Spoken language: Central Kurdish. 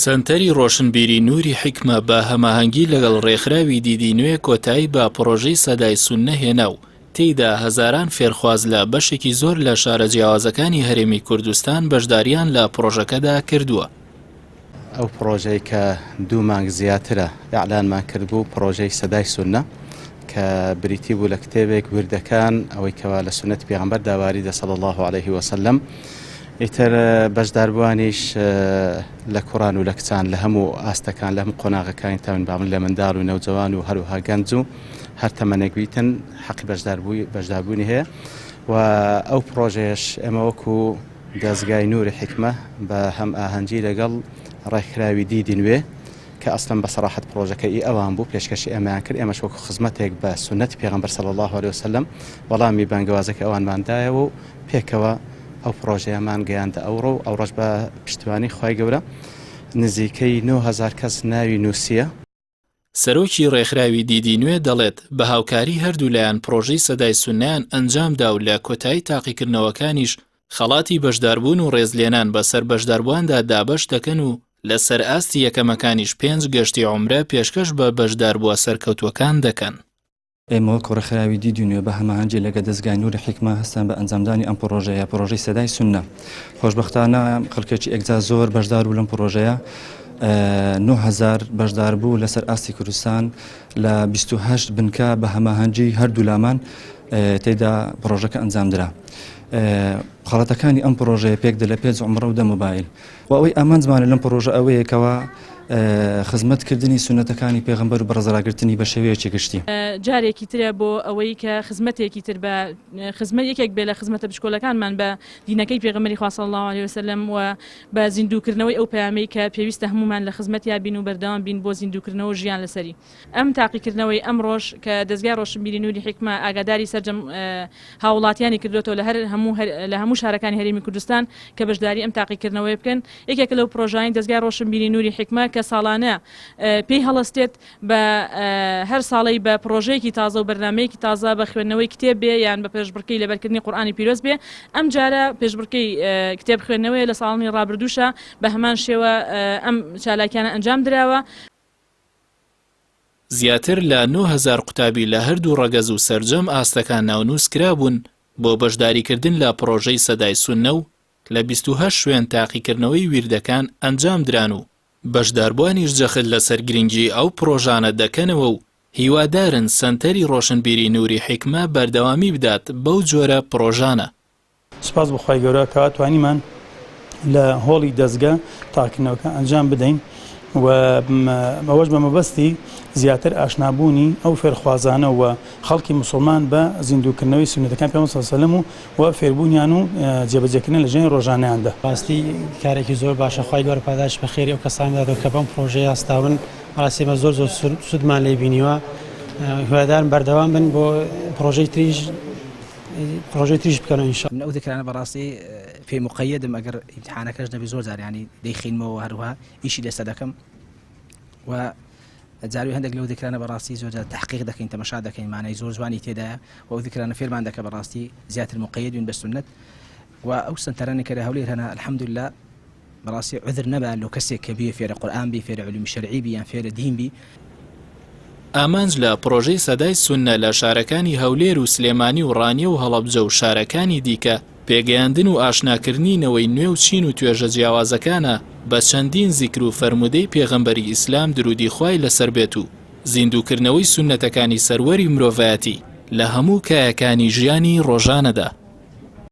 سەنتەری ڕۆشنبیری نوری حیکمە بە هەماهەنگی لەگەڵ ڕێکخراوی دیدی نوێ کۆتایی بە پڕۆژەی سەدای سوننە هێنا و تێیدا هەزاران فێرخواز لە بەشێکی زۆر لە شارە جیاوازەکانی هەرێمی کوردستان بەشداریان لە پڕۆژەکەدا کردووە. ئەو پڕۆژەی کە دوو مانگ زیاترە ئیعلانمان کردبوو پڕۆژەی سەدای سوننە کە بریتی بوو لە کتێبێک وردەکان ئەوەی کەوا لە سوننەتی پێغەمبەردا واریدە صلی اللە علیه وسلم ئیتر بەشداربووانیش لە کوڕان و لە کچان لە هەموو ئاستەکان لە هەموو قۆناغەکانی تاون بابن لە منداڵ و نەوجەوان و هەروەها گەنج و هەر تەمەنێک بیتن حەقی بەشداربووی بەشداربوونی هەیە و ئەو پڕۆژەیەش ئێمە وەکو دەزگای نوری حیکمە بە هەمئاهەنگی لەگەڵ ڕێکخراوی دیدی نوێ کە ئەسڵەن بە سەراحەت پڕۆژەکە ئی ئەوان بوو پێشکەشی ئێمەیان کرد ئێمەش وەکو خزمەتێک بە سوننەتی پێغەمبەر صلی اللە علیە وسلم وەڵامی بانگەوازەکەی ئەوانمان دایەوە و پێکەوە ئەو پڕۆژەیەمان گەیاندە ئەوڕۆ و ئەوڕۆش بە پشتیوانی خوای گەورە نزیکەی 9000 کەس ناوی نووسیە. سەرۆکی ڕێکخراوی دیدی نوێ دەڵێت، بە هاوکاری هەردوولایان پڕۆژەی سەدای سوننەیان ئەنجامدا و لە کۆتایی تاقیکردنەوەکانیش خەڵاتی بەشداربوون و ڕێزلێنان بەسەر بەشداربوواندا دابەش دەکەن و لەسەر ئاستی یەکەمەکانیش پێنج گەشتی عومرە پێشکەش بە بەشداربووە سەرکەوتووەکان دەکەن. ئێمە وەکو ڕێکخراوی دیدی نوێ بە هەماهەنگی لەگە دەزگای نوری حیکمە هەستان بە ئەنجامدانی ئەم پڕۆژەیە، پڕۆژەی سەدای سوننە. خۆشبەختانە خەڵکێکی ئێکجار زۆر بەشدار بوو لەم پڕۆژەیە، 9000 بەشداربوو لەسەر ئاستی کوردستان لە 28 بنکە بە هەماهەنگی هەردوولامان تێدا پڕۆژەکە ئەنجامدرا. خەڵاتەکانی ئەم پڕۆژەیە پێکدێت لە پێنج عومڕە و دە مۆبایل. وە ئەوەی ئامانجمانە لەم پڕۆژە ئەوەیە کەوا خزمەت کردنی سوننەتەکانی پێغەمبەر و بەڕێزڕاگرتنی بە شێوەیەکی گشتی. جارێکی ترە بۆ ئەوەی کە خزمەتێکی تر بە خزمەت یەکێک بێ لە خزمەتە بچکۆلەکانمان بە دینەکەی پێغەمبەری خوا صلی اللە علیه وسلم و بە زیندووکردنەوەی ئەو پەیامەی کە پێویستە هەموومان لە خزمەتیا بین و بەردەوام بین بۆ زیندووکردنەوە و ژیان لەسەری. ئەم تاقیکردنەوەی ئەمڕۆش کە دەزگای ڕۆشنبیری نوری حیکمە ئاگاداری سەرجەم هاووڵاتیانی کردۆتەوە لە هەر هەموو لە هەموو شارەکانی هەرێمی کوردستان کە بەشداری ئەم تاقیکردنەوەیە بکەن یەکێکە لەو پڕۆژانەی دەزگای ڕۆشنبیری نوری حیکمە کە ساڵانە پێی هەڵەستێت بە هەر ساڵەی بە پڕۆژەیەکی تازە و بەرنامەیەکی تازە بە خوێندنەوەی کتێب بێ یان بە پێشبڕکێی لەبەرکردنی قورئانی پیرۆز بێ ئەم جارە پێشبڕکێی کتێب خوێندنەوەیە لە ساڵانی ڕابردووشە بە هەمان شێوە ئەم چالاکیانە ئەنجام دراوە. زیاتر لە 9000 قوتابی لە هەردوو ڕەگەز و سەرجەم ئاستەکان ناونووس کرابوون بۆ بەشداریکردن لە پڕۆژەی سەدای سوننە و لە 28 شوێن تاقیکردنەوەی ویردەکان ئەنجامدران و بەشداربووانیش جەخت لەسەر گرنگیی ئەو پڕۆژانە دەکەنەوە و هیوادارن سەنتەری ڕۆشنبیری نوری حیکمە بەردەوامی بدات بەو جۆرە پڕۆژانە. سوپاس بۆ خوای گەورە کەوا توانیمان لە هۆڵی دەزگە تاقیکردنەوەکە ئەنجام بدەین و ئەوەش بە مەبەستی زیاتر ئاشنابوونی ئەو فێرخوازانە و خەڵکی مسوڵمان بە زیندووکردنەوەی سوننەتەکانی پێغەمبەر صلی اللە علیه و سلم و فێربوونیان و جێبەجێکردنیان لە ژیانی ڕۆژانەیاندا. بەڕاستی کارێکی زۆر باشە خوای گەورە پاداشت بە خێری ئەو کەسانە بداتەوە کە بەم پڕۆژەیە هەستاون بەڕاستی ئێمە زۆر زۆر سوودمان لێ بینیوە هیوادارم بەردەوام بن بۆ پڕۆژەی تریش پڕۆژەی تریش بکەنەوە ان شاء. من ئەو ذکرانە بەڕاستی پێی مقەیەدم ئەگەر ئیمتحانەکەش نەبێ زۆر جار یانی دەیخینمەوە هەروەها ئیشی لەسەر دەکەم و جاروی هەندێک لەو ذکرانە بەڕاستی زۆر جار تحقیق دەکەین تەمەشا دەکەین مانای زۆر جوانی تێدایە و ئەو ذکرانە فێرمان دەکە بەڕاستی زیاتر مقەیەد بین بە سوننەت و ئەو سەنتەرانەی کە لە هەولێر هەنە الحمدلله بەڕاستی عوذر نەبا لۆ کەسێک کە بیێ فێرە قورئان بی فێرە علومی شەرعی بی یان فێرە دین بی. ئامانج لە پڕۆژەی سەدای سوننە لە شارەکانی هەولێر و سلێمانی و ڕانیە و هەڵەبجە و شارەکانی دیکە، پێگەیاندن و ئاشناکردنی نەوەی نوێ و چین و توێژە جیاوازەکانە بە چەندین زیکر و فەرموودەی پێغەمبەری ئیسلام دروودی خوای لەسەر بێت و زیندووکردنەوەی سوننەتەکانی سەروەری مرۆڤایەتی لە هەموو کایەکانی ژیانی ڕۆژانەدا.